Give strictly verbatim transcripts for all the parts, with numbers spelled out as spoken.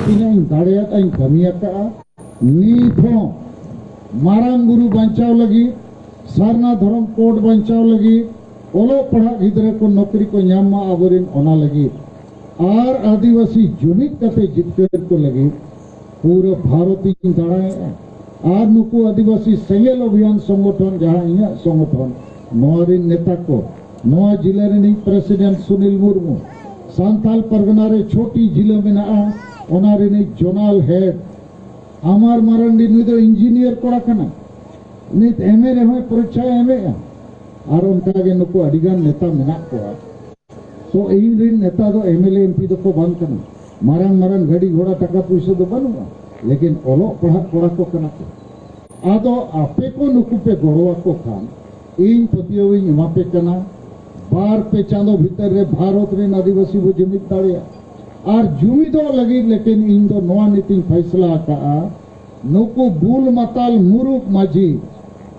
ᱛᱤᱱᱟᱹᱜ ᱤᱧ ᱫᱟᱲᱮᱭᱟᱫ ᱟᱹᱧ ᱠᱟᱹᱢᱤ ᱟᱠᱟᱫᱼᱟ᱾ ᱱᱤᱛ ᱦᱚᱸ ᱢᱟᱨᱟᱝ ᱵᱩᱨᱩ ᱵᱟᱧᱪᱟᱣ ᱞᱟᱹᱜᱤᱫ, ᱥᱟᱨᱱᱟ ᱫᱷᱚᱨᱚᱢ ᱠᱳᱰ ᱵᱟᱧᱪᱟᱣ ᱞᱟᱹᱜᱤᱫ, ᱚᱞᱚᱜ ᱯᱟᱲᱦᱟᱜ ᱜᱤᱫᱽᱨᱟᱹ ᱠᱚ ᱱᱚᱠᱨᱤ ᱠᱚ ᱧᱟᱢ ᱢᱟ ᱟᱵᱚᱨᱮᱱ, ᱚᱱᱟ ᱞᱟᱹᱜᱤᱫ, ᱟᱨ ᱟᱹᱫᱤᱵᱟᱹᱥᱤ ᱡᱩᱢᱤᱫ ᱠᱟᱛᱮ ᱡᱤᱛᱠᱟᱹᱨ ᱠᱚ ᱞᱟᱹᱜᱤᱫ ᱯᱩᱨᱟᱹ ᱵᱷᱟᱨᱚᱛ ᱤᱧ ᱫᱟᱬᱟᱭᱮᱫᱼᱟ᱾ ᱟᱨ ᱱᱩᱠᱩ ᱟᱹᱫᱤᱵᱟᱹᱥᱤ ᱥᱮᱸᱜᱮᱞ ᱚᱵᱷᱤᱭᱟᱱ ᱥᱚᱝᱜᱚᱴᱷᱚᱱ, ᱡᱟᱦᱟᱸ ᱤᱧᱟᱹᱜ ᱥᱚᱝᱜᱚᱴᱷᱚᱱ, ᱱᱚᱣᱟ ᱨᱤᱱ ᱱᱮᱛᱟ ᱠᱚ, ᱱᱚᱣᱟ ᱡᱤᱞᱟᱹ ᱨᱤᱱᱤᱡ ᱯᱨᱮᱥᱤᱰᱮᱱᱴ ᱥᱩᱱᱤᱞ ᱢᱩᱨᱢᱩ, ᱥᱟᱱᱛᱟᱞ ᱯᱟᱨᱜᱟᱱᱟ ᱨᱮ ᱪᱷᱚᱴᱤ ᱡᱤᱞᱟᱹ ᱢᱮᱱᱟᱜᱼᱟ, ᱚᱱᱟ ᱨᱤᱱᱤᱡ ᱡᱳᱱᱟᱞ ᱦᱮᱰ ᱟᱢᱟᱨ ᱢᱟᱨᱟᱱᱰᱤ, ᱱᱩᱭ ᱫᱚ ᱤᱧᱡᱤᱱᱤᱭᱟᱨ ᱠᱚᱲᱟ ᱠᱟᱱᱟ, ᱱᱤᱛ ᱮᱢ ᱮ ᱨᱮᱦᱚᱸᱭ ᱯᱚᱨᱤᱠᱷᱟᱭ ᱮᱢᱮᱜᱼᱟ᱾ ᱟᱨ ᱚᱱᱠᱟᱜᱮ ᱱᱩᱠᱩ ᱟᱹᱰᱤᱜᱟᱱ ᱱᱮᱛᱟ ᱢᱮᱱᱟᱜ ᱠᱚᱣᱟ᱾ ᱛᱚ ᱤᱧ ᱨᱤᱱ ᱱᱮᱛᱟ ᱫᱚ M L A, M P ᱫᱚᱠᱚ ᱵᱟᱝ ᱠᱟᱱᱟ, ᱢᱟᱨᱟᱝ ᱢᱟᱨᱟᱝ ᱜᱟᱹᱰᱤ ᱜᱷᱚᱲᱟ ᱴᱟᱠᱟ ᱯᱩᱭᱥᱟᱹ ᱫᱚ ᱵᱟᱹᱱᱩᱜᱼᱟ, ᱞᱮᱠᱤᱱ ᱚᱞᱚᱜ ᱯᱟᱲᱦᱟᱜ ᱠᱚᱲᱟ ᱠᱚ ᱠᱟᱱᱟ ᱠᱚ᱾ ᱟᱫᱚ ᱟᱯᱮ ᱠᱚ ᱱᱩᱠᱩ ᱯᱮ ᱜᱚᱲᱚ ᱟᱠᱚ ᱠᱷᱟᱱ ᱤᱧ ᱯᱟᱹᱛᱭᱟᱹᱣ ᱤᱧ ᱮᱢᱟ ᱯᱮ ᱠᱟᱱᱟ, ᱵᱟᱨ ᱯᱮ ᱪᱟᱸᱫᱚ ᱵᱷᱤᱛᱟᱹᱨ ᱨᱮ ᱵᱷᱟᱨᱚᱛ ᱨᱤᱱ ᱟᱹᱫᱤᱵᱟᱹᱥᱤ ᱵᱚ ᱡᱩᱢᱤᱫ ᱫᱟᱲᱮᱭᱟᱜᱼᱟ᱾ ᱟᱨ ᱡᱩᱢᱤᱫᱚᱜ ᱞᱟᱹᱜᱤᱫ ᱞᱮᱠᱤᱱ ᱤᱧ ᱫᱚ ᱱᱚᱣᱟ ᱱᱤᱛᱤᱧ ᱯᱷᱟᱭᱥᱞᱟ ᱟᱠᱟᱫᱼᱟ, ᱱᱩᱠᱩ ᱵᱩᱞ ᱢᱟᱛᱟᱞ ᱢᱩᱨᱩᱠ ᱢᱟᱹᱡᱷᱤ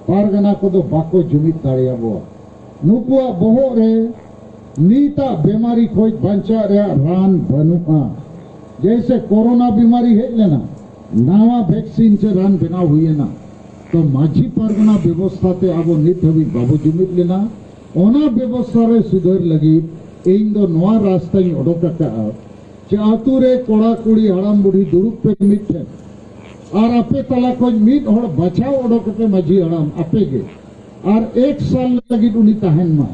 ᱯᱟᱨᱜᱟᱱᱟ ᱠᱚᱫᱚ ᱵᱟᱠᱚ ᱡᱩᱢᱤᱫ ᱫᱟᱲᱮᱭᱟᱵᱚᱣᱟ᱾ ᱱᱩᱠᱩᱣᱟᱜ ᱵᱚᱦᱚᱜ ᱨᱮ ᱱᱤᱛᱟᱜ ᱵᱮᱢᱟᱨᱤ ᱠᱷᱚᱡ ᱵᱟᱧᱪᱟᱜ ᱨᱮᱭᱟᱜ ᱨᱟᱱ ᱵᱟᱹᱱᱩᱜᱼᱟ᱾ ᱡᱮᱭᱥᱮ ᱠᱳᱨᱳᱱᱟ ᱵᱤᱢᱟᱨᱤ ᱦᱮᱡ ᱞᱮᱱᱟ, ᱱᱟᱣᱟ ᱵᱷᱮᱠᱥᱤᱱ ᱥᱮ ᱨᱟᱱ ᱵᱮᱱᱟᱣ ᱦᱩᱭᱮᱱᱟ, ᱛᱚ ᱢᱟᱹᱡᱷᱤ ᱯᱟᱨᱜᱟᱱᱟ ᱵᱮᱵᱚᱥᱛᱷᱟ ᱛᱮ ᱟᱵᱚ ᱱᱤᱛ ᱦᱟᱹᱵᱤᱡ ᱵᱟᱵᱚ ᱡᱩᱢᱤᱫ ᱞᱮᱱᱟ᱾ ᱚᱱᱟ ᱵᱮᱵᱚᱥᱛᱷᱟ ᱨᱮ ᱥᱩᱫᱷᱟᱹᱨ ᱞᱟᱹᱜᱤᱫ ᱤᱧ ᱫᱚ ᱱᱚᱣᱟ ᱨᱟᱥᱛᱟᱧ ᱚᱰᱚᱠ ᱟᱠᱟᱫᱼᱟ ᱡᱮ ᱟᱛᱳ ᱨᱮ ᱠᱚᱲᱟ ᱠᱩᱲᱤ ᱦᱟᱲᱟᱢ ᱵᱩᱰᱷᱤ ᱫᱩᱲᱩᱵ ᱯᱮ ᱢᱤᱫ ᱴᱷᱮᱱ, ᱟᱨ ᱟᱯᱮ ᱛᱟᱞᱟ ᱠᱷᱚᱱ ᱢᱤᱫ ᱦᱚᱲ ᱵᱟᱪᱷᱟᱣ ᱚᱰᱚᱠ ᱠᱟᱛᱮ ᱢᱟᱹᱡᱷᱤ ᱦᱟᱲᱟᱢ ᱟᱯᱮ ᱜᱮ, ᱟᱨ ᱮᱠ ᱥᱟᱞ ᱞᱟᱹᱜᱤᱫ ᱩᱱᱤ ᱛᱟᱦᱮᱱ ᱢᱟ᱾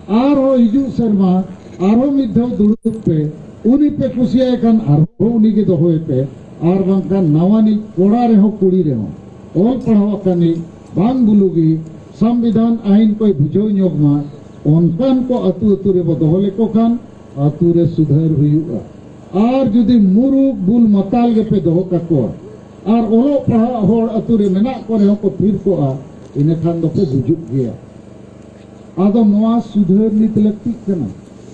ᱟᱨᱦᱚᱸ ᱦᱤᱡᱩᱜ ᱥᱮᱨᱢᱟ ᱟᱨᱦᱚᱸ ᱢᱤᱫ ᱫᱷᱟᱣ ᱫᱩᱲᱩᱵ ᱯᱮ, ᱩᱱᱤ ᱯᱮ ᱠᱩᱥᱤᱭᱟᱭ ᱠᱷᱟᱱ ᱟᱨᱦᱚᱸ ᱩᱱᱤ ᱜᱮ ᱫᱚᱦᱚᱭ ᱯᱮ, ᱟᱨ ᱵᱟᱝᱠᱷᱟᱱ ᱱᱟᱣᱟᱱᱤᱡ ᱠᱚᱲᱟ ᱨᱮᱦᱚᱸ ᱠᱩᱲᱤ ᱨᱮᱦᱚᱸ, ᱚᱞ ᱯᱟᱲᱦᱟᱣ ᱟᱠᱟᱱᱤᱡ ᱵᱟᱝ ᱵᱩᱞᱩᱜᱤ ᱥᱚᱝᱵᱤᱫᱷᱟᱱ ᱟᱭᱤᱱ ᱠᱚᱭ ᱵᱩᱡᱷᱟᱹᱣ ᱧᱚᱜ ᱢᱟ, ᱚᱱᱠᱟᱱ ᱠᱚ ᱟᱹᱛᱩ ᱟᱹᱛᱩ ᱨᱮᱵᱚ ᱫᱚᱦᱚ ᱞᱮᱠᱚ ᱠᱷᱟᱱ ᱟᱹᱛᱩ ᱨᱮ ᱥᱩᱫᱷᱟᱹᱨ ᱦᱩᱭᱩᱜᱼᱟ᱾ ᱟᱨ ᱡᱩᱫᱤ ᱢᱩᱨᱩᱠ ᱵᱩᱞ ᱢᱟᱛᱟᱞ ᱜᱮᱯᱮ ᱫᱚᱦᱚ ᱠᱟᱠᱚᱣᱟ ᱟᱨ ᱚᱞᱚᱜ ᱯᱟᱲᱦᱟᱜ ᱦᱚᱲ ᱟᱹᱛᱩ ᱨᱮ ᱢᱮᱱᱟᱜ ᱠᱚ ᱨᱮᱦᱚᱸ ᱠᱚ ᱛᱷᱤᱨ ᱠᱚᱜᱼᱟ, ᱤᱱᱟᱹᱠᱷᱟᱱ ᱫᱚᱯᱮ ᱜᱩᱡᱩᱜ ᱜᱮᱭᱟ᱾ ᱟᱫᱚ ᱱᱚᱣᱟ ᱥᱩᱫᱷᱟᱹᱨ ᱱᱤᱛ ᱞᱟᱹᱠᱛᱤᱜ ᱠᱟᱱᱟ᱾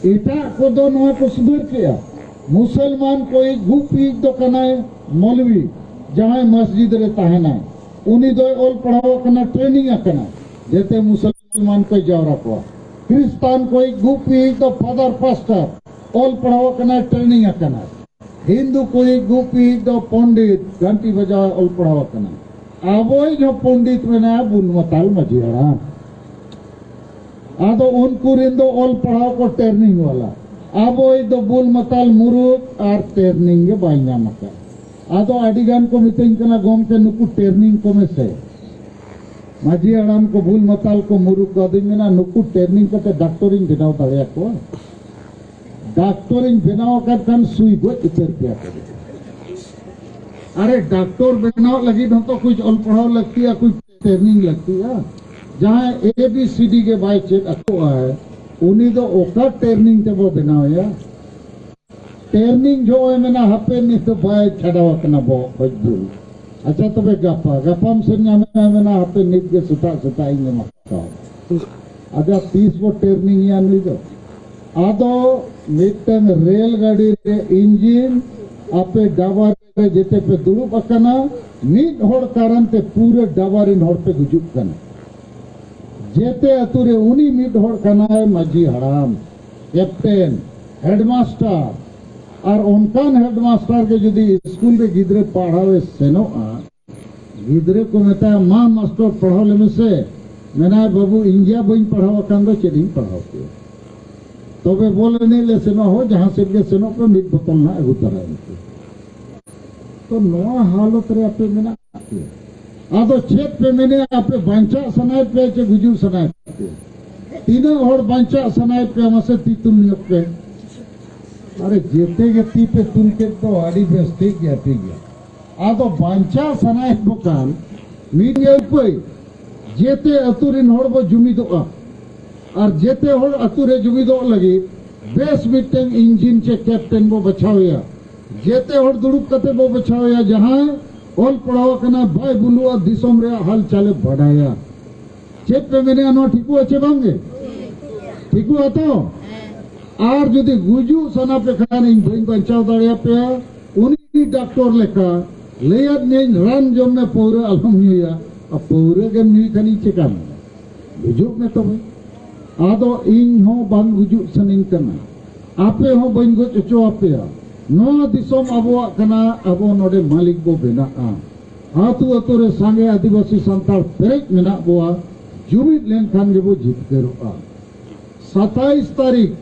ᱮᱴᱟᱜ ᱠᱚᱫᱚ ᱱᱚᱣᱟ ᱠᱚ ᱥᱩᱫᱷᱟᱹᱨ ᱠᱮᱜᱼᱟ᱾ ᱢᱩᱥᱚᱞᱢᱟᱱ ᱠᱚᱭᱤᱡ ᱜᱩᱯᱤᱡ ᱫᱚ ᱠᱟᱱᱟᱭ ᱢᱚᱞᱣᱤ, ᱡᱟᱦᱟᱸᱭ ᱢᱚᱥᱡᱤᱫ ᱨᱮ ᱛᱟᱦᱮᱱᱟᱭ, ᱩᱱᱤ ᱫᱚᱭ ᱚᱞ ᱯᱟᱲᱦᱟᱣ ᱟᱠᱟᱱᱟ, ᱴᱨᱮᱱᱤᱝ ᱟᱠᱟᱱᱟ, ᱡᱮᱛᱮ ᱢᱩᱥᱚᱞᱢᱟᱱ ᱠᱚᱭ ᱡᱟᱣᱨᱟ ᱠᱚᱣᱟ᱾ ᱠᱷᱨᱤᱥᱛᱟᱱ ᱠᱚᱭᱤᱡ ᱜᱩᱯᱤᱡ ᱫᱚ ᱯᱷᱟᱫᱟᱨ ᱯᱟᱥᱴᱟᱨ, ᱚᱞ ᱯᱟᱲᱦᱟᱣ ᱟᱠᱟᱱᱟᱭ, ᱴᱨᱮᱱᱤᱝ ᱟᱠᱟᱱᱟᱭ᱾ ᱦᱤᱱᱫᱩ ᱠᱚᱭᱤᱡ ᱜᱩᱯᱤᱡ ᱫᱚ ᱯᱚᱱᱰᱤᱛ ᱜᱷᱟᱱᱴᱤ ᱵᱟᱡᱟᱣ ᱚᱞ ᱯᱟᱲᱦᱟᱣ ᱠᱟᱱᱟ᱾ ᱟᱵᱚᱭᱤᱡ ᱦᱚᱸ ᱯᱚᱱᱰᱤᱛ ᱢᱮᱱᱟᱭᱟ ᱵᱩᱞ ᱢᱟᱛᱟᱞ ᱢᱟᱹᱡᱷᱤ ᱦᱟᱲᱟᱢ᱾ ᱟᱫᱚ ᱩᱱᱠᱩ ᱨᱮᱱ ᱫᱚ ᱚᱞ ᱯᱟᱲᱦᱟᱣ ᱠᱚ ᱴᱨᱮᱱᱤᱝ ᱣᱟᱞᱟ, ᱟᱵᱚᱭᱤᱡ ᱫᱚ ᱵᱩᱞ ᱢᱟᱛᱟᱞ ᱢᱩᱨᱩᱠ ᱟᱨ ᱴᱨᱮᱱᱤᱝ ᱜᱮ ᱵᱟᱭ ᱧᱟᱢ ᱟᱠᱟᱫ᱾ ᱟᱫᱚ ᱟᱹᱰᱤ ᱜᱟᱱ ᱠᱚ ᱢᱤᱛᱟᱹᱧ ᱠᱟᱱᱟ, "ᱜᱚᱢᱠᱮ, ᱱᱩᱠᱩ ᱴᱨᱮᱱᱤᱝ ᱠᱚᱢᱮ ᱥᱮ, ᱢᱟᱹᱡᱷᱤ ᱦᱟᱲᱟᱢ ᱠᱚ ᱵᱩᱞ ᱢᱟᱛᱟᱞ ᱠᱚ ᱢᱩᱨᱩᱠ ᱠᱚ", ᱟᱫᱚᱧ ᱢᱮᱱᱟ, "ᱱᱩᱠᱩ ᱴᱨᱮᱱᱤᱝ ᱠᱟᱛᱮ ᱰᱟᱠᱛᱚᱨᱤᱧ ᱵᱮᱱᱟᱣ ᱫᱟᱲᱮᱭᱟᱠᱚᱣᱟ? ᱰᱟᱠᱛᱚᱨᱤᱧ ᱵᱮᱱᱟᱣ ᱟᱠᱟᱫ ᱠᱷᱟᱱ ᱥᱩᱭ ᱜᱚᱡ ᱩᱛᱟᱹᱨ ᱯᱮᱭᱟ ᱠᱚ᱾" ᱟᱨᱮ, ᱰᱟᱠᱛᱚᱨ ᱵᱮᱱᱟᱣ ᱞᱟᱹᱜᱤᱫ ᱦᱚᱸᱛᱚ ᱠᱩᱪ ᱚᱞ ᱯᱟᱲᱦᱟᱣ ᱞᱟᱹᱠᱛᱤᱜᱼᱟ, ᱠᱩᱪ ᱴᱨᱮᱱᱤᱝ ᱞᱟᱹᱠᱛᱤᱜᱼᱟ᱾ ᱡᱟᱦᱟᱸᱭ ᱮ ᱵᱤ ᱥᱤ ᱰᱤ ᱜᱮ ᱵᱟᱭ ᱪᱮᱫ ᱟᱠᱚᱣᱟᱭ, ᱩᱱᱤ ᱫᱚ ᱚᱠᱟ ᱴᱨᱮᱱᱤᱝ ᱛᱮᱵᱚ ᱵᱮᱱᱟᱣᱮᱭᱟ? ᱴᱨᱮᱱᱤᱝ ᱡᱚᱦᱚᱜ ᱮ ᱢᱮᱱᱟ, "ᱦᱟᱯᱮ, ᱱᱤᱛ ᱫᱚ ᱵᱟᱭ ᱪᱷᱟᱰᱟᱣ ᱟᱠᱟᱱᱟ ᱵᱚᱦᱚᱜ ᱠᱷᱚᱡ ᱵᱩᱞ᱾ ᱟᱪᱪᱷᱟ, ᱛᱚᱵᱮ ᱜᱟᱯᱟ, ᱜᱟᱯᱟᱢ ᱥᱮᱱ ᱧᱟᱢᱮᱭᱟ", ᱢᱮᱱᱟ, "ᱦᱟᱯᱮ, ᱱᱤᱛ ᱜᱮ ᱥᱮᱛᱟᱜ ᱥᱮᱛᱟᱜ ᱤᱧ ᱮᱢᱟ ᱠᱚᱣᱟ᱾" ᱟᱫᱚ ᱛᱤᱥ ᱵᱚ ᱴᱨᱮᱱᱤᱝ ᱮᱭᱟ ᱱᱩᱭ ᱫᱚ? ᱟᱫᱚ ᱢᱤᱫᱴᱟᱝ ᱨᱮᱞ ᱜᱟᱹᱰᱤ ᱨᱮ ᱤᱧᱡᱤᱱ, ᱟᱯᱮ ᱰᱟᱵᱟ ᱨᱮ ᱡᱮᱛᱮ ᱯᱮ ᱫᱩᱲᱩᱵ ᱟᱠᱟᱱᱟ, ᱢᱤᱫ ᱦᱚᱲ ᱠᱟᱨᱚᱱ ᱛᱮ ᱯᱩᱨᱟᱹ ᱰᱟᱵᱟ ᱨᱮᱱ ᱦᱚᱲ ᱯᱮ ᱜᱩᱡᱩᱜ ᱠᱟᱱᱟ᱾ ᱡᱮᱛᱮ ᱟᱹᱛᱩ ᱨᱮ ᱩᱱᱤ ᱢᱤᱫ ᱦᱚᱲ ᱠᱟᱱᱟᱭ ᱢᱟᱹᱡᱷᱤ ᱦᱟᱲᱟᱢ, ᱠᱮᱯᱴᱮᱱ, ᱦᱮᱰᱢᱟᱥᱴᱟᱨ᱾ ᱟᱨ ᱚᱱᱠᱟᱱ ᱦᱮᱰᱢᱟᱥᱴᱟᱨ ᱜᱮ ᱡᱩᱫᱤ ᱥᱠᱩᱞ ᱨᱮ ᱜᱤᱫᱽᱨᱟᱹ ᱯᱟᱲᱦᱟᱣ ᱮ ᱥᱮᱱᱚᱜᱼᱟ, ᱜᱤᱫᱽᱨᱟᱹ ᱠᱚ ᱢᱮᱛᱟᱭᱟ, "ᱢᱟ ᱢᱟᱥᱴᱚᱨ, ᱯᱟᱲᱦᱟᱣ ᱞᱮᱢᱮ ᱥᱮ", ᱢᱮᱱᱟᱭ, "ᱵᱟᱹᱵᱩ, ᱤᱧ ᱜᱮ ᱵᱟᱹᱧ ᱯᱟᱲᱦᱟᱣ ᱟᱠᱟᱱ ᱫᱚ, ᱪᱮᱫ ᱤᱧ ᱯᱟᱲᱦᱟᱣ ᱯᱮᱭᱟ? ᱛᱚᱵᱮ ᱵᱚᱞ ᱮᱱᱮᱡ ᱞᱮ ᱥᱮᱱᱚᱜ ᱦᱚᱸ, ᱡᱟᱦᱟᱸ ᱥᱮᱫ ᱜᱮ ᱥᱮᱱᱚᱜ ᱯᱮ, ᱢᱤᱫ ᱵᱚᱛᱚᱞ ᱱᱟᱦᱟᱜ ᱟᱹᱜᱩ ᱛᱚᱨᱟᱭ ᱢᱮᱯᱮ᱾" ᱛᱚ ᱱᱚᱣᱟ ᱦᱟᱞᱚᱛ ᱨᱮ ᱟᱯᱮ ᱢᱮᱱᱟᱜ ᱯᱮᱭᱟ, ᱟᱫᱚ ᱪᱮᱫ ᱯᱮ ᱢᱮᱱᱮᱜᱼᱟ? ᱟᱯᱮ ᱵᱟᱧᱪᱟᱜ ᱥᱟᱱᱟᱭᱮᱫ ᱯᱮᱭᱟ ᱪᱮ ᱜᱩᱡᱩᱜ ᱥᱟᱱᱟᱭᱮᱫ ᱯᱮᱭᱟ? ᱛᱤᱱᱟᱹᱜ ᱦᱚᱲ ᱵᱟᱧᱪᱟᱜ ᱥᱟᱱᱟᱭᱮᱫ ᱯᱮᱭᱟ, ᱢᱟᱥᱮ ᱛᱤ ᱛᱩᱞ ᱧᱚᱜ ᱯᱮ᱾ ᱟᱨᱮ, ᱡᱮᱛᱮ ᱜᱮ ᱛᱤ ᱯᱮ ᱛᱩᱞ ᱠᱮᱫ ᱫᱚ, ᱟᱹᱰᱤ ᱵᱮᱥ, ᱴᱷᱤᱠ ᱜᱮᱭᱟ, ᱴᱷᱤᱠ ᱜᱮᱭᱟ᱾ ᱟᱫᱚ ᱵᱟᱧᱪᱟᱣ ᱥᱟᱱᱟᱭᱮᱫ ᱵᱚ ᱠᱷᱟᱱ, ᱢᱤᱫ ᱜᱮ ᱩᱯᱟᱹᱭ, ᱡᱮᱛᱮ ᱟᱹᱛᱩ ᱨᱤᱱ ᱦᱚᱲ ᱵᱚ ᱡᱩᱢᱤᱫᱚᱜᱼᱟ᱾ ᱟᱨ ᱡᱮᱛᱮ ᱦᱚᱲ ᱟᱹᱛᱩ ᱨᱮ ᱡᱩᱢᱤᱫᱚᱜ ᱞᱟᱹᱜᱤᱫ ᱵᱮᱥ ᱢᱤᱫᱴᱟᱝ ᱤᱧᱡᱤᱱ ᱪᱮ ᱠᱮᱯᱴᱮᱱ ᱵᱚ ᱵᱟᱪᱷᱟᱣᱮᱭᱟ᱾ ᱡᱮᱛᱮ ᱦᱚᱲ ᱫᱩᱲᱩᱵ ᱠᱟᱛᱮ ᱵᱚ ᱵᱟᱪᱷᱟᱣᱮᱭᱟ, ᱡᱟᱦᱟᱸᱭ ᱚᱞ ᱯᱟᱲᱦᱟᱣ ᱟᱠᱟᱱᱟ, ᱵᱟᱭ ᱵᱩᱞᱩᱜᱼᱟ, ᱫᱤᱥᱚᱢ ᱨᱮᱭᱟᱜ ᱦᱟᱞᱪᱟᱞᱮ ᱵᱟᱰᱟᱭᱟ᱾ ᱪᱮᱫ ᱯᱮ ᱢᱮᱱᱮᱜᱼᱟ, ᱱᱚᱣᱟ ᱴᱷᱤᱠᱚᱜᱼᱟ ᱪᱮ ᱵᱟᱝᱜᱮ? ᱴᱷᱤᱠᱚᱜᱼᱟ ᱛᱚ? ᱟᱨ ᱡᱩᱫᱤ ᱜᱩᱡᱩᱜ ᱥᱟᱱᱟ ᱯᱮ ᱠᱷᱟᱱ, ᱤᱧ ᱵᱟᱹᱧ ᱵᱟᱧᱪᱟᱣ ᱫᱟᱲᱮᱭᱟᱯᱮᱭᱟ, ᱩᱱᱤ ᱰᱟᱠᱛᱚᱨ ᱞᱮᱠᱟ ᱞᱟᱹᱭᱟᱫ ᱢᱤᱭᱟᱹᱧ, "ᱨᱟᱱ ᱡᱚᱢ ᱢᱮ, ᱯᱟᱹᱣᱨᱟᱹ ᱟᱞᱚᱢ ᱧᱩᱭᱟ", ᱟᱨ ᱯᱟᱹᱣᱨᱟᱹ ᱜᱮᱢ ᱧᱩᱭ ᱠᱷᱟᱱ ᱤᱧ ᱪᱮᱠᱟᱢ ᱮᱢᱟ? ᱜᱩᱡᱩᱜ ᱢᱮ ᱛᱚᱵᱮ᱾ ᱟᱫᱚ ᱤᱧ ᱦᱚᱸ ᱵᱟᱝ ᱜᱩᱡᱩᱜ ᱥᱟᱱᱟᱧ ᱠᱟᱱᱟ, ᱟᱯᱮ ᱦᱚᱸ ᱵᱟᱹᱧ ᱜᱚᱡ ᱦᱚᱪᱚ ᱟᱯᱮᱭᱟ᱾ ᱱᱚᱣᱟ ᱫᱤᱥᱚᱢ ᱟᱵᱚᱣᱟᱜ ᱠᱟᱱᱟ, ᱟᱵᱚ ᱱᱚᱰᱮ ᱢᱟᱹᱞᱤᱠ ᱵᱚ ᱵᱮᱱᱟᱜᱼᱟ᱾ ᱟᱹᱛᱩ ᱟᱹᱛᱩ ᱨᱮ ᱥᱟᱸᱜᱮ ᱟᱹᱫᱤᱵᱟᱹᱥᱤ ᱥᱟᱱᱛᱟᱲ ᱯᱮᱨᱮᱡ ᱢᱮᱱᱟᱜ ᱵᱚᱣᱟ, ᱡᱩᱢᱤᱫ ᱞᱮᱱᱠᱷᱟᱱ ᱜᱮᱵᱚ ᱡᱤᱛᱠᱟᱹᱨᱚᱜᱼᱟ᱾ ᱥᱟᱛᱟᱭᱤᱥ ᱛᱟᱹᱨᱤᱠᱷ,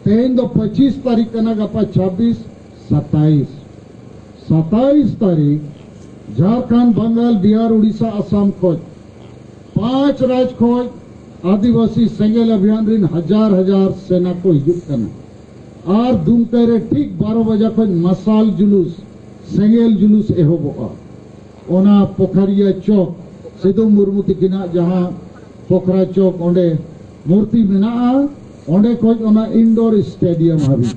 ᱛᱮᱦᱮᱧ ᱫᱚ ᱯᱚᱸᱪᱤᱥ ᱛᱟᱹᱨᱤᱠᱷ ᱠᱟᱱᱟ, ᱜᱟᱯᱟ ᱪᱷᱟᱵᱵᱤᱥ, ᱥᱟᱛᱟᱭᱤᱥ, ᱥᱟᱛᱟᱭᱤᱥ ᱛᱟᱹᱨᱤᱠᱷ ᱡᱷᱟᱲᱠᱷᱚᱸᱰ, ᱵᱟᱝᱜᱟᱞ, ᱵᱤᱦᱟᱨ, ᱩᱲᱤᱥᱥᱟ, ᱟᱥᱟᱢ ᱠᱷᱚᱡ, ᱯᱟᱸᱪ ᱨᱟᱡᱽ ᱠᱷᱚᱡ ᱟᱹᱫᱤᱵᱟᱹᱥᱤ ᱥᱮᱸᱜᱮᱞ ᱚᱵᱷᱤᱭᱟᱱ ᱨᱤᱱ ᱦᱟᱡᱟᱨ ᱦᱟᱡᱟᱨ ᱥᱮᱱᱟ ᱠᱚ ᱦᱤᱡᱩᱜ ᱠᱟᱱᱟ᱾ ᱟᱨ ᱫᱩᱢᱠᱟᱹ ᱨᱮ ᱴᱷᱤᱠ ᱵᱟᱨᱚ ᱵᱟᱡᱟ ᱠᱷᱚᱡ ᱢᱟᱥᱟᱞ ᱡᱩᱞᱩᱥ, ᱥᱮᱸᱜᱮᱞ ᱡᱩᱞᱩᱥ ᱮᱦᱚᱵᱚᱜᱼᱟ᱾ ᱚᱱᱟ ᱯᱚᱠᱷᱟᱨᱤᱭᱟ ᱪᱚᱠ, ᱥᱤᱫᱩ ᱢᱩᱨᱢᱩ ᱛᱤᱠᱤᱱᱟᱜ ᱡᱟᱦᱟᱸ ᱯᱚᱠᱷᱨᱟ ᱪᱚᱠ, ᱚᱸᱰᱮ ᱢᱩᱨᱛᱤ ᱢᱮᱱᱟᱜᱼᱟ, ᱚᱸᱰᱮ ᱠᱷᱚᱡ ᱚᱱᱟ ᱤᱱᱰᱳᱨ ᱥᱴᱮᱰᱤᱭᱟᱢ ᱦᱟᱹᱵᱤᱡ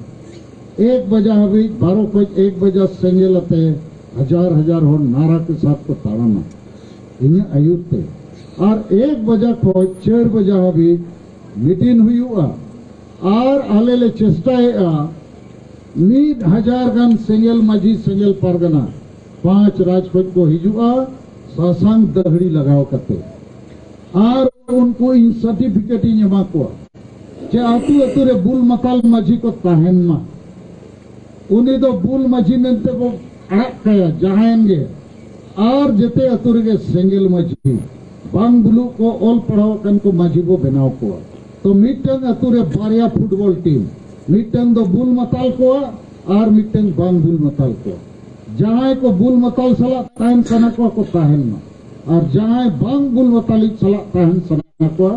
ᱮᱠ ᱵᱟᱡᱟ ᱦᱟᱹᱵᱤᱡ, ᱵᱟᱨᱚ ᱠᱷᱚᱡ ᱮᱠ ᱵᱟᱡᱟ ᱥᱮᱸᱜᱮᱞ ᱟᱛᱮ ᱦᱟᱡᱟᱨ ᱦᱟᱡᱟᱨ ᱦᱚᱲ ᱱᱟᱨᱟ ᱠᱮ ᱥᱟᱛ ᱠᱚ ᱛᱟᱲᱟᱢᱟ ᱤᱧᱟᱹᱜ ᱟᱹᱭᱩᱨ ᱛᱮ᱾ ᱟᱨ ᱮᱠ ᱵᱟᱡᱟ ᱠᱷᱚᱡ ᱪᱟᱨ ᱵᱟᱡᱟ ᱦᱟᱹᱵᱤᱡ ᱢᱤᱴᱤᱝ ᱦᱩᱭᱩᱜᱼᱟ᱾ ᱟᱨ ᱟᱞᱮ ᱞᱮ ᱪᱮᱥᱴᱟᱭᱮᱫᱼᱟ ᱢᱤᱫ ᱦᱟᱡᱟᱨ ᱜᱟᱱ ᱥᱮᱸᱜᱮᱞ ᱢᱟᱹᱡᱷᱤ, ᱥᱮᱸᱜᱮᱞ ᱯᱟᱨᱜᱟᱱᱟ ᱯᱟᱸᱪ ᱨᱟᱡᱽ ᱠᱷᱚᱡ ᱠᱚ ᱦᱤᱡᱩᱜᱼᱟ, ᱥᱟᱥᱟᱝ ᱫᱟᱹᱦᱲᱤ ᱞᱟᱜᱟᱣ ᱠᱟᱛᱮ᱾ ᱟᱨ ᱩᱱᱠᱩ ᱤᱧ ᱥᱟᱨᱴᱤᱯᱷᱤᱠᱮᱴ ᱤᱧ ᱮᱢᱟ ᱠᱚᱣᱟ ᱡᱮ ᱟᱹᱛᱩ ᱟᱹᱛᱩ ᱨᱮ ᱵᱩᱞ ᱢᱟᱛᱟᱞ ᱢᱟᱹᱡᱷᱤ ᱠᱚ ᱛᱟᱦᱮᱱ ᱢᱟ᱾ ᱩᱱᱤ ᱫᱚ ᱵᱩᱞ ᱢᱟᱹᱡᱷᱤ ᱢᱮᱱᱛᱮ ᱵᱚ ᱟᱲᱟᱜ ᱠᱟᱭᱟ ᱡᱟᱦᱟᱸᱭᱮᱱ ᱜᱮ᱾ ᱟᱨ ᱡᱮᱛᱮ ᱟᱹᱛᱩ ᱨᱮᱜᱮ ᱥᱮᱸᱜᱮᱞ ᱢᱟᱹᱡᱷᱤ, ᱵᱟᱝ ᱵᱩᱞᱩᱜ ᱠᱚ, ᱚᱞ ᱯᱟᱲᱦᱟᱣ ᱟᱠᱟᱱ ᱠᱚ ᱢᱟᱹᱡᱷᱤ ᱵᱚ ᱵᱮᱱᱟᱣ ᱠᱚᱣᱟ᱾ ᱛᱚ ᱢᱤᱫᱴᱟᱝ ᱟᱹᱛᱩ ᱨᱮ ᱵᱟᱨᱭᱟ ᱯᱷᱩᱴᱵᱚᱞ ᱴᱤᱢ, ᱢᱤᱫᱴᱟᱝ ᱫᱚ ᱵᱩᱞ ᱢᱟᱛᱟᱞ ᱠᱚᱣᱟ ᱟᱨ ᱢᱤᱫᱴᱟᱝ ᱵᱟᱝ ᱵᱩᱞ ᱢᱟᱛᱟᱞ ᱠᱚᱣᱟ᱾ ᱡᱟᱦᱟᱸᱭ ᱠᱚ ᱵᱩᱞ ᱢᱟᱛᱟᱞ ᱥᱟᱞᱟᱜ ᱛᱟᱦᱮᱱ ᱥᱟᱱᱟ ᱠᱚᱣᱟ ᱠᱚ ᱛᱟᱦᱮᱱ ᱢᱟ, ᱟᱨ ᱡᱟᱦᱟᱸᱭ ᱵᱟᱝ ᱵᱩᱞ ᱢᱟᱛᱟᱞᱤᱡ ᱥᱟᱞᱟᱜ ᱛᱟᱦᱮᱱ ᱥᱟᱱᱟ ᱠᱚᱣᱟ,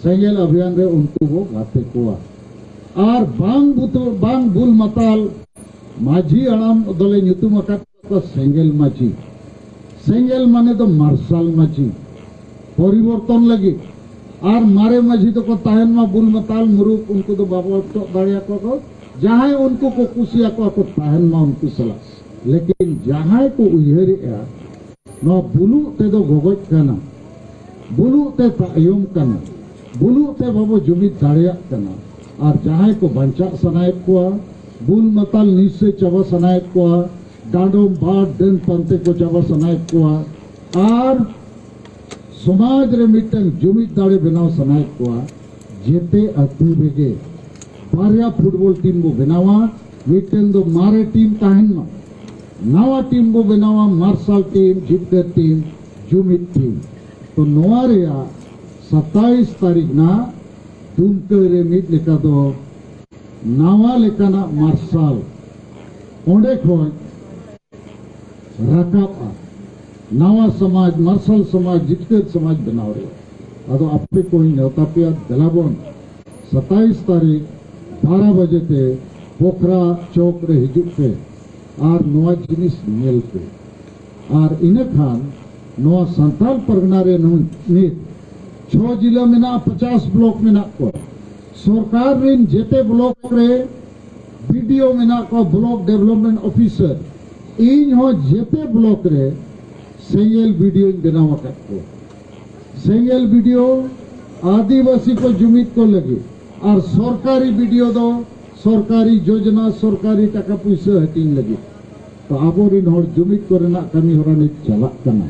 ᱥᱮᱸᱜᱮᱞ ᱚᱵᱷᱤᱭᱟᱱ ᱨᱮ ᱩᱱᱠᱩ ᱵᱚ ᱜᱟᱛᱮ ᱠᱚᱣᱟ᱾ ᱟᱨ ᱵᱟᱝ ᱵᱩᱛᱩ-, ᱵᱟᱝ ᱵᱩᱞ ᱢᱟᱛᱟᱞ ᱢᱟᱹᱡᱷᱤ ᱦᱟᱲᱟᱢ ᱫᱚᱞᱮ ᱧᱩᱛᱩᱢ ᱟᱠᱟᱫ ᱠᱚᱣᱟ ᱥᱮᱸᱜᱮᱞ ᱢᱟᱹᱡᱷᱤ᱾ ᱥᱮᱸᱜᱮᱞ ᱢᱟᱱᱮ ᱫᱚ ᱢᱟᱨᱥᱟᱞ ᱢᱟᱹᱡᱷᱤ, ᱯᱚᱨᱤᱵᱚᱨᱛᱚᱱ ᱞᱟᱹᱜᱤᱫ᱾ ᱟᱨ ᱢᱟᱨᱮ ᱢᱟᱹᱡᱷᱤ ᱫᱚᱠᱚ ᱛᱟᱦᱮᱱ ᱢᱟ ᱵᱩᱞ ᱢᱟᱛᱟᱞ ᱢᱩᱨᱩᱠ, ᱩᱱᱠᱩ ᱫᱚ ᱵᱟᱵᱚ ᱚᱪᱚᱜ ᱫᱟᱲᱮᱭᱟᱠᱚᱣᱟ ᱠᱚ᱾ ᱡᱟᱦᱟᱸᱭ ᱩᱱᱠᱩ ᱠᱚ ᱠᱩᱥᱤᱭᱟᱠᱚᱣᱟ ᱠᱚ ᱛᱟᱦᱮᱱ ᱢᱟ ᱩᱱᱠᱩ ᱥᱟᱞᱟᱜ᱾ ᱞᱮᱠᱤᱱ ᱡᱟᱦᱟᱸᱭ ᱠᱚ ᱩᱭᱦᱟᱹᱨᱮᱜᱼᱟ ᱱᱚᱣᱟ ᱵᱩᱞᱩᱜ ᱛᱮᱫᱚ ᱜᱚᱜᱚᱡ ᱠᱟᱱᱟ, ᱵᱩᱞᱩᱜ ᱛᱮ ᱛᱟᱭᱚᱢ ᱠᱟᱱᱟ, ᱵᱩᱞᱩᱜ ᱛᱮ ᱵᱟᱵᱚ ᱡᱩᱢᱤᱫ ᱫᱟᱲᱮᱭᱟᱜ ᱠᱟᱱᱟ, ᱟᱨ ᱡᱟᱦᱟᱸᱭ ᱠᱚ ᱵᱟᱧᱪᱟᱜ ᱥᱟᱱᱟᱭᱮᱫ ᱠᱚᱣᱟ, ᱵᱩᱞ ᱢᱟᱛᱟᱞ ᱱᱤᱥᱟᱹ ᱪᱟᱵᱟ ᱥᱟᱱᱟᱭᱮᱫ ᱠᱚᱣᱟ, ᱰᱟᱸᱰᱚᱢ ᱵᱟᱨ ᱰᱟᱹᱱ ᱯᱟᱱᱛᱮ ᱠᱚ ᱪᱟᱵᱟ ᱥᱟᱱᱟᱭᱮᱫ ᱠᱚᱣᱟ, ᱟᱨ ᱥᱚᱢᱟᱡᱽ ᱨᱮ ᱢᱤᱫᱴᱟᱝ ᱡᱩᱢᱤᱫ ᱫᱟᱲᱮ ᱵᱮᱱᱟᱣ ᱥᱟᱱᱟᱭᱮᱫ ᱠᱚᱣᱟ, ᱡᱮᱛᱮ ᱟᱹᱛᱩ ᱨᱮᱜᱮ ᱵᱟᱨᱭᱟ ᱯᱷᱩᱴᱵᱚᱞ ᱴᱤᱢ ᱵᱚ ᱵᱮᱱᱟᱣᱟ᱾ ᱢᱤᱫᱴᱮᱱ ᱫᱚ ᱢᱟᱨᱮ ᱴᱤᱢ ᱛᱟᱦᱮᱱ ᱢᱟ, ᱱᱟᱣᱟ ᱴᱤᱢ ᱵᱚ ᱵᱮᱱᱟᱣᱟ, ᱢᱟᱨᱥᱟᱞ ᱴᱤᱢ, ᱡᱤᱛᱠᱟᱹᱨ ᱴᱤᱢ, ᱡᱩᱢᱤᱫ ᱴᱤᱢ᱾ ᱛᱚ ᱱᱚᱣᱟ ᱨᱮᱭᱟᱜ ᱥᱟᱛᱟᱭᱤᱥ ᱛᱟᱹᱨᱤᱠᱷ ᱱᱟᱜ ᱫᱩᱢᱠᱟᱹ ᱨᱮ ᱢᱤᱫ ᱞᱮᱠᱟ ᱫᱚ ᱱᱟᱣᱟ ᱞᱮᱠᱟᱱᱟᱜ ᱢᱟᱨᱥᱟᱞ ᱚᱸᱰᱮ ᱠᱷᱚᱱ ᱨᱟᱠᱟᱵᱼᱟ᱾ ᱱᱟᱣᱟ ᱥᱚᱢᱟᱡᱽ, ᱢᱟᱨᱥᱟᱞ ᱥᱚᱢᱟᱡᱽ, ᱡᱤᱛᱠᱟᱹᱨ ᱥᱚᱢᱟᱡᱽ ᱵᱮᱱᱟᱣ ᱨᱮ᱾ ᱟᱫᱚ ᱟᱯᱮ ᱠᱚᱧ ᱱᱮᱣᱛᱟ ᱯᱮᱭᱟ, ᱫᱮᱞᱟᱵᱚᱱ ᱥᱟᱛᱟᱭᱤᱥ ᱛᱟᱹᱨᱤᱠᱷ ᱵᱟᱨᱚ ᱵᱟᱡᱮ ᱛᱮ ᱯᱚᱠᱷᱨᱟ ᱪᱚᱠ ᱨᱮ ᱦᱤᱡᱩᱜ ᱯᱮ ᱟᱨ ᱱᱚᱣᱟ ᱡᱤᱱᱤᱥ ᱧᱮᱞ ᱯᱮ᱾ ᱟᱨ ᱤᱱᱟᱹ ᱠᱷᱟᱱ ᱱᱚᱣᱟ ᱥᱟᱱᱛᱟᱞ ᱯᱟᱨᱜᱟᱱᱟ ᱨᱮ ᱱᱩ-, ᱱᱤᱛ ᱪᱷᱚ ᱡᱤᱞᱟᱹ ᱢᱮᱱᱟᱜᱼᱟ, ᱯᱚᱪᱟᱥ ᱵᱞᱚᱠ ᱢᱮᱱᱟᱜ ᱠᱚᱣᱟ᱾ ᱥᱚᱨᱠᱟᱨ ᱨᱮᱱ ᱡᱮᱛᱮ ᱵᱞᱚᱠ ᱨᱮ ᱵᱤᱰᱤᱳ ᱢᱮᱱᱟᱜ ᱠᱚᱣᱟ, ᱵᱞᱚᱠ ᱰᱮᱵᱷᱞᱚᱯᱢᱮᱱᱴ ᱚᱯᱷᱤᱥᱟᱨ᱾ ᱤᱧ ᱦᱚᱸ ᱡᱮᱛᱮ ᱵᱞᱚᱠ ᱨᱮ ᱥᱮᱸᱜᱮᱞ ᱵᱤᱰᱤᱳᱧ ᱵᱮᱱᱟᱣ ᱟᱠᱟᱫ ᱠᱚᱣᱟ᱾ ᱥᱮᱸᱜᱮᱞ ᱵᱤᱰᱤᱳ ᱟᱹᱫᱤᱵᱟᱹᱥᱤ ᱠᱚ ᱡᱩᱢᱤᱫ ᱠᱚ ᱞᱟᱹᱜᱤᱫ, ᱟᱨ ᱥᱚᱨᱠᱟᱨᱤ ᱵᱤᱰᱤᱳ ᱫᱚ ᱥᱚᱨᱠᱟᱨᱤ ᱡᱳᱡᱚᱱᱟ, ᱥᱚᱨᱠᱟᱨᱤ ᱴᱟᱠᱟ ᱯᱩᱭᱥᱟᱹ ᱦᱟᱹᱴᱤᱧ ᱞᱟᱹᱜᱤᱫ᱾ ᱛᱚ ᱟᱵᱚᱨᱤᱱ ᱦᱚᱲ ᱡᱩᱢᱤᱫ ᱠᱚᱨᱮᱱᱟᱜ ᱠᱟᱹᱢᱤ ᱦᱚᱨᱟ ᱱᱤᱛ ᱪᱟᱞᱟᱜ ᱠᱟᱱᱟ᱾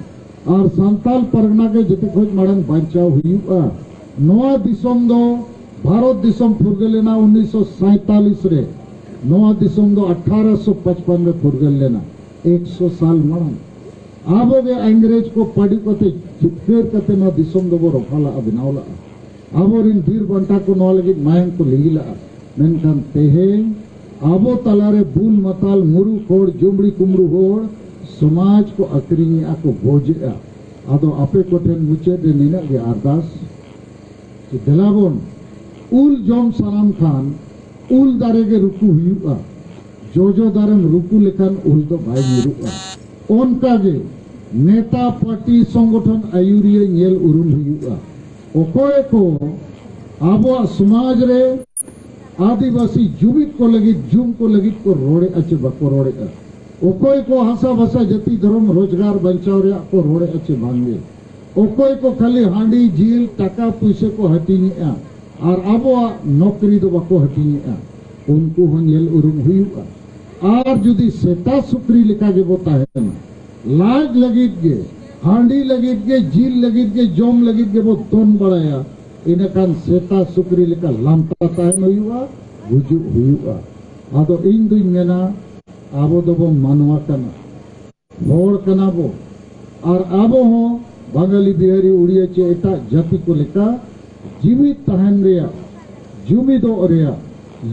ᱟᱨ ᱥᱟᱱᱛᱟᱞ ᱯᱟᱨᱜᱟᱱᱟ ᱜᱮ ᱡᱚᱛᱚ ᱠᱷᱚᱱ ᱢᱟᱲᱟᱝ ᱵᱟᱧᱪᱟᱣ ᱦᱩᱭᱩᱜᱼᱟ᱾ ᱱᱚᱣᱟ ᱫᱤᱥᱚᱢ ᱫᱚ ᱵᱷᱟᱨᱚᱛ ᱫᱤᱥᱚᱢ ᱯᱷᱩᱨᱜᱟᱹᱞ ᱮᱱᱟ ᱩᱱᱤᱥᱥᱚ ᱥᱟᱭᱛᱟᱞᱤᱥ ᱨᱮ᱾ ᱱᱚᱣᱟ ᱫᱤᱥᱚᱢ ᱫᱚ ᱟᱴᱷᱟᱨᱚᱥᱚ ᱯᱟᱸᱪᱯᱟᱱ ᱨᱮ ᱯᱷᱩᱨᱜᱟᱹᱞ ᱞᱮᱱᱟ, ᱮᱠᱥᱚ ᱥᱟᱞ ᱢᱟᱲᱟᱝ᱾ ᱟᱵᱚ ᱜᱮ ᱤᱝᱨᱮᱡᱽ ᱠᱚ ᱯᱟᱹᱰᱩ ᱠᱟᱛᱮ, ᱡᱤᱛᱠᱟᱹᱨ ᱠᱟᱛᱮ ᱱᱚᱣᱟ ᱫᱤᱥᱚᱢ ᱫᱚᱵᱚ ᱨᱚᱯᱷᱟ ᱞᱟᱜᱼᱟ, ᱵᱮᱱᱟᱣ ᱞᱟᱜᱼᱟ᱾ ᱟᱵᱚᱨᱤᱱ ᱵᱤᱨ ᱵᱟᱱᱴᱟ ᱠᱚ ᱱᱚᱣᱟ ᱞᱟᱹᱜᱤᱫ ᱢᱟᱭᱟᱝ ᱠᱚ ᱞᱤᱸᱜᱤ ᱞᱟᱜᱼᱟ᱾ ᱢᱮᱱᱠᱷᱟᱱ ᱛᱮᱦᱮᱧ ᱟᱵᱚ ᱛᱟᱞᱟᱨᱮ ᱵᱩᱞ ᱢᱟᱛᱟᱞ, ᱢᱩᱨᱩᱠ ᱦᱚᱲ, ᱡᱩᱢᱲᱤ ᱠᱩᱢᱲᱩ ᱦᱚᱲ ᱥᱚᱢᱟᱡᱽ ᱠᱚ ᱟᱹᱠᱷᱨᱤᱧᱮᱜᱼᱟ ᱠᱚ, ᱜᱚᱡᱮᱜᱼᱟ᱾ ᱟᱫᱚ ᱟᱯᱮ ᱠᱚᱴᱷᱮᱱ ᱢᱩᱪᱟᱹᱫ ᱨᱮ ᱱᱤᱱᱟᱹᱜ ᱜᱮ ᱟᱨᱫᱟᱥ, ᱫᱮᱞᱟᱵᱚᱱ, ᱩᱞ ᱡᱚᱢ ᱥᱟᱱᱟᱢ ᱠᱷᱟᱱ ᱩᱞ ᱫᱟᱨᱮ ᱜᱮ ᱨᱩᱠᱩ ᱦᱩᱭᱩᱜᱼᱟ᱾ ᱡᱚᱡᱚ ᱫᱟᱨᱮᱢ ᱨᱩᱠᱩ ᱞᱮᱠᱷᱟᱱ ᱩᱞ ᱫᱚ ᱵᱟᱭ ᱧᱩᱨᱩᱜᱼᱟ᱾ ᱚᱱᱠᱟ ᱜᱮ ᱱᱮᱛᱟ, ᱯᱟᱨᱴᱤ, ᱥᱚᱝᱜᱚᱴᱷᱚᱱ ᱟᱹᱭᱩᱨᱤᱭᱟᱹ ᱧᱮᱞ ᱩᱨᱩᱢ ᱦᱩᱭᱩᱜᱼᱟ᱾ ᱚᱠᱚᱭ ᱠᱚ ᱟᱵᱚᱣᱟᱜ ᱥᱚᱢᱟᱡᱽ ᱨᱮ ᱟᱹᱫᱤᱵᱟᱹᱥᱤ ᱡᱩᱢᱤᱫ ᱠᱚ ᱞᱟᱹᱜᱤᱫ, ᱡᱩᱢ ᱠᱚ ᱞᱟᱹᱜᱤᱫ ᱠᱚ ᱨᱚᱲᱮᱫᱼᱟ ᱪᱮ ᱵᱟᱠᱚ ᱨᱚᱲᱮᱫᱼᱟ? ᱚᱠᱚᱭ ᱠᱚ ᱦᱟᱥᱟ ᱵᱷᱟᱥᱟ ᱡᱟᱹᱛᱤ ᱫᱷᱚᱨᱚᱢ ᱨᱳᱡᱽᱜᱟᱨ ᱵᱟᱧᱪᱟᱣ ᱨᱮᱭᱟᱜ ᱠᱚ ᱨᱚᱲᱮᱫᱼᱟ ᱪᱮ ᱵᱟᱝᱜᱮ? ᱚᱠᱚᱭ ᱠᱚ ᱠᱷᱟᱹᱞᱤ ᱦᱟᱺᱰᱤ, ᱡᱤᱞ, ᱴᱟᱠᱟ ᱯᱩᱭᱥᱟᱹ ᱠᱚ ᱦᱟᱹᱴᱤᱧᱮᱜᱼᱟ ᱟᱨ ᱟᱵᱚᱣᱟᱜ ᱱᱚᱠᱨᱤ ᱫᱚ ᱵᱟᱠᱚ ᱦᱟᱹᱴᱤᱧᱮᱜᱼᱟ, ᱩᱱᱠᱩ ᱦᱚᱸ ᱧᱮᱞ ᱩᱨᱩᱢ ᱦᱩᱭᱩᱜᱼᱟ᱾ ᱟᱨ ᱡᱩᱫᱤ ᱥᱮᱛᱟ ᱥᱩᱠᱨᱤ ᱞᱮᱠᱟ ᱜᱮᱵᱚ ᱛᱟᱦᱮᱱᱟ, ᱞᱟᱡ ᱞᱟᱹᱜᱤᱫ ᱜᱮ, ᱦᱟᱺᱰᱤ ᱞᱟᱹᱜᱤᱫ ᱜᱮ, ᱡᱤᱞ ᱞᱟᱹᱜᱤᱫ ᱜᱮ, ᱡᱚᱢ ᱞᱟᱹᱜᱤᱫ ᱜᱮᱵᱚ ᱫᱚᱱ ᱵᱟᱲᱟᱭᱟ, ᱤᱱᱟᱹᱠᱷᱟᱱ ᱥᱮᱛᱟ ᱥᱩᱠᱨᱤ ᱞᱮᱠᱟ ᱞᱟᱢᱛᱟ ᱛᱟᱦᱮᱱ ᱦᱩᱭᱩᱜᱼᱟ, ᱜᱩᱡᱩᱜ ᱦᱩᱭᱩᱜᱼᱟ᱾ ᱟᱫᱚ ᱤᱧ ᱫᱩᱧ ᱢᱮᱱᱟ, ᱟᱵᱚ ᱫᱚᱵᱚ ᱢᱟᱱᱣᱟ ᱠᱟᱱᱟ, ᱦᱚᱲ ᱠᱟᱱᱟ ᱵᱚ᱾ ᱟᱨ ᱟᱵᱚ ᱦᱚᱸ ᱵᱟᱝᱜᱟᱞᱤ, ᱵᱤᱦᱟᱨᱤ, ᱩᱲᱤᱭᱟ ᱪᱮ ᱮᱴᱟᱜ ᱡᱟᱹᱛᱤ ᱠᱚ ᱞᱮᱠᱟ ᱡᱤᱣᱤᱫ ᱛᱟᱦᱮᱱ ᱨᱮᱭᱟᱜ, ᱡᱩᱢᱤᱫᱚᱜ ᱨᱮᱭᱟᱜ,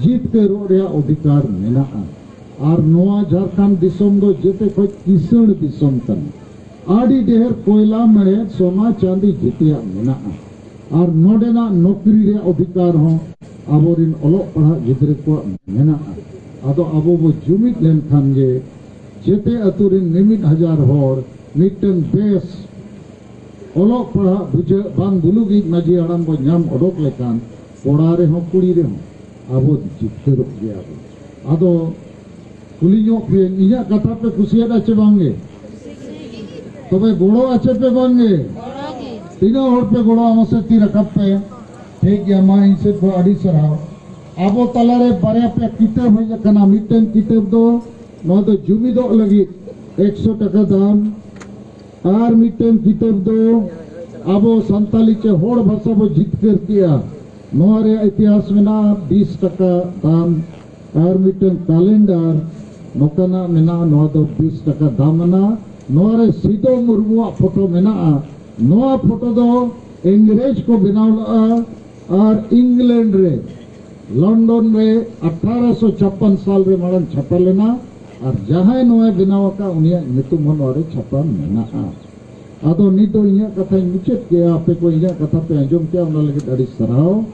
ᱡᱤᱛᱠᱟᱹᱨᱚᱜ ᱨᱮᱭᱟᱜ ᱚᱫᱷᱤᱠᱟᱨ ᱢᱮᱱᱟᱜᱼᱟ᱾ ᱟᱨ ᱱᱚᱣᱟ ᱡᱷᱟᱲᱠᱷᱚᱸᱰ ᱫᱤᱥᱚᱢ ᱫᱚ ᱡᱮᱛᱮ ᱠᱷᱚᱱ ᱠᱤᱥᱟᱹᱬ ᱫᱤᱥᱚᱢ ᱠᱟᱱᱟ᱾ ᱟᱹᱰᱤ ᱰᱷᱮᱨ ᱠᱚᱭᱞᱟ, ᱢᱮᱬᱦᱮᱫ, ᱥᱚᱱᱟ, ᱪᱟᱸᱫᱤ ᱡᱮᱛᱮᱭᱟᱜ ᱢᱮᱱᱟᱜᱼᱟ᱾ ᱟᱨ ᱱᱚᱰᱮᱱᱟᱜ ᱱᱚᱠᱨᱤ ᱨᱮᱭᱟᱜ ᱚᱫᱷᱤᱠᱟᱨ ᱦᱚᱸ ᱟᱵᱚᱨᱮᱱ ᱚᱞᱚᱜ ᱯᱟᱲᱦᱟᱜ ᱜᱤᱫᱽᱨᱟᱹ ᱠᱚᱣᱟᱜ ᱢᱮᱱᱟᱜᱼᱟ᱾ ᱟᱫᱚ ᱟᱵᱚ ᱵᱚ ᱡᱩᱢᱤᱫ ᱞᱮᱱᱠᱷᱟᱱ ᱜᱮ ᱡᱮᱛᱮ ᱟᱹᱛᱩ ᱨᱮᱱ ᱢᱤᱢᱤᱫ ᱦᱟᱡᱟᱨ ᱦᱚᱲ ᱢᱤᱫᱴᱟᱝ ᱵᱮᱥ ᱚᱞᱚᱜ ᱯᱟᱲᱦᱟᱜ ᱵᱩᱡᱷᱟᱹᱜ ᱵᱟᱝ ᱵᱩᱞᱩᱜᱤᱡ ᱢᱟᱹᱡᱷᱤ ᱦᱟᱲᱟᱢ ᱵᱚ ᱧᱟᱢ ᱚᱰᱚᱠ ᱞᱮᱠᱷᱟᱱ, ᱠᱚᱲᱟ ᱨᱮᱦᱚᱸ ᱠᱩᱲᱤ ᱨᱮᱦᱚᱸ ᱟᱵᱚ ᱡᱤᱛᱠᱟᱹᱨᱚᱜ ᱜᱮᱭᱟ ᱵᱚ᱾ ᱟᱫᱚ ᱠᱩᱞᱤ ᱧᱚᱜ ᱯᱮᱭᱟᱹᱧ, ᱤᱧᱟᱹᱜ ᱠᱟᱛᱷᱟ ᱯᱮ ᱠᱩᱥᱤᱭᱟᱫᱟ ᱪᱮ ᱵᱟᱝᱜᱮ? ᱛᱚᱵᱮ ᱜᱚᱲᱚ ᱟᱪᱮ ᱯᱮ ᱵᱟᱝᱜᱮ? ᱛᱤᱱᱟᱹᱜ ᱦᱚᱲ ᱯᱮ ᱜᱚᱲᱚ ᱟᱢᱟ ᱥᱮ ᱛᱤ ᱨᱟᱠᱟᱵ ᱯᱮ᱾ ᱴᱷᱤᱠ ᱜᱮᱭᱟ, ᱢᱟ ᱤᱧ ᱥᱮᱫ ᱠᱷᱚᱱ ᱟᱹᱰᱤ ᱥᱟᱨᱦᱟᱣ᱾ ᱟᱵᱚ ᱛᱟᱞᱟᱨᱮ ᱵᱟᱨᱭᱟ ᱯᱮᱭᱟ ᱠᱤᱛᱟᱹᱵ ᱦᱮᱡ ᱟᱠᱟᱱᱟ᱾ ᱢᱤᱫᱴᱟᱝ ᱠᱤᱛᱟᱹᱵ ᱫᱚ ᱱᱚᱣᱟ ᱫᱚ ᱡᱩᱢᱤᱫᱚᱜ ᱞᱟᱹᱜᱤᱫ ᱮᱠᱥᱚ ᱴᱟᱠᱟ ᱫᱟᱢ, ᱟᱨ ᱢᱤᱫᱴᱟᱝ ᱠᱤᱛᱟᱹᱵ ᱫᱚ ᱟᱵᱚ ᱥᱟᱱᱛᱟᱞᱤ ᱪᱮ ᱦᱚᱲ ᱵᱷᱟᱥᱟ ᱵᱚ ᱡᱤᱛᱠᱟᱹᱨ ᱠᱮᱜᱼᱟ, ᱱᱚᱣᱟ ᱨᱮᱭᱟᱜ ᱤᱛᱤᱦᱟᱥ ᱢᱮᱱᱟᱜᱼᱟ, ᱵᱤᱥ ᱴᱟᱠᱟ ᱫᱟᱢ᱾ ᱟᱨ ᱢᱤᱫᱴᱟᱝ ᱠᱟᱞᱮᱱᱰᱟᱨ ᱱᱚᱝᱠᱟᱱᱟᱜ ᱢᱮᱱᱟᱜᱼᱟ, ᱱᱚᱣᱟ ᱫᱚ ᱵᱤᱥ ᱴᱟᱠᱟ ᱫᱟᱢ ᱟᱱᱟ᱾ ᱱᱚᱣᱟ ᱨᱮ ᱥᱤᱫᱚ ᱢᱩᱨᱢᱩᱣᱟᱜ ᱯᱷᱳᱴᱳ ᱢᱮᱱᱟᱜᱼᱟ᱾ ᱱᱚᱣᱟ ᱯᱷᱳᱴᱳ ᱫᱚ ᱤᱝᱨᱮᱡᱽ ᱠᱚ ᱵᱮᱱᱟᱣ ᱞᱮᱫᱼᱟ ᱟᱨ ᱤᱝᱞᱮᱱᱰ ᱨᱮ, ᱞᱚᱱᱰᱚᱱ ᱨᱮ ᱟᱴᱷᱟᱨᱚᱥᱚ ᱪᱷᱟᱯᱯᱟᱱ ᱥᱟᱞ ᱨᱮ ᱢᱟᱲᱟᱝ ᱪᱷᱟᱯᱟ ᱞᱮᱱᱟ᱾ ᱟᱨ ᱡᱟᱦᱟᱸᱭ ᱱᱚᱣᱟᱭ ᱵᱮᱱᱟᱣ ᱟᱠᱟᱫ, ᱩᱱᱤᱭᱟᱜ ᱧᱩᱛᱩᱢ ᱦᱚᱸ ᱱᱚᱣᱟ ᱨᱮ ᱪᱷᱟᱯᱟ ᱢᱮᱱᱟᱜᱼᱟ᱾ ᱟᱫᱚ ᱱᱤᱛ ᱫᱚ ᱤᱧᱟᱹᱜ ᱠᱟᱛᱷᱟᱧ ᱢᱩᱪᱟᱹᱫ ᱠᱮᱜᱼᱟ, ᱟᱯᱮ ᱠᱚ ᱤᱧᱟᱹᱜ ᱠᱟᱛᱷᱟ ᱯᱮ ᱟᱸᱡᱚᱢ ᱠᱮᱜᱼᱟ, ᱚᱱᱟ ᱞᱟᱹᱜᱤᱫ ᱟᱹᱰᱤ ᱥᱟᱨᱦᱟᱣ᱾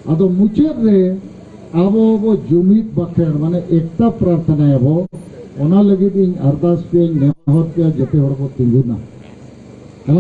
ᱟᱫᱚ ᱢᱩᱪᱟᱹᱫ ᱨᱮ ᱟᱵᱚ ᱵᱚ ᱡᱩᱢᱤᱫ ᱵᱟᱠᱷᱮᱲ, ᱢᱟᱱᱮ ᱮᱠᱛᱟ ᱯᱨᱟᱨᱛᱷᱱᱟᱭᱟᱵᱚ, ᱚᱱᱟ ᱞᱟᱹᱜᱤᱫ ᱤᱧ ᱟᱨᱫᱟᱥ ᱯᱮᱭᱟᱧ, ᱱᱮᱦᱚᱨ ᱯᱮᱭᱟ, ᱡᱚᱛᱚ ᱦᱚᱲ ᱵᱚ ᱛᱤᱸᱜᱩᱱᱟ᱾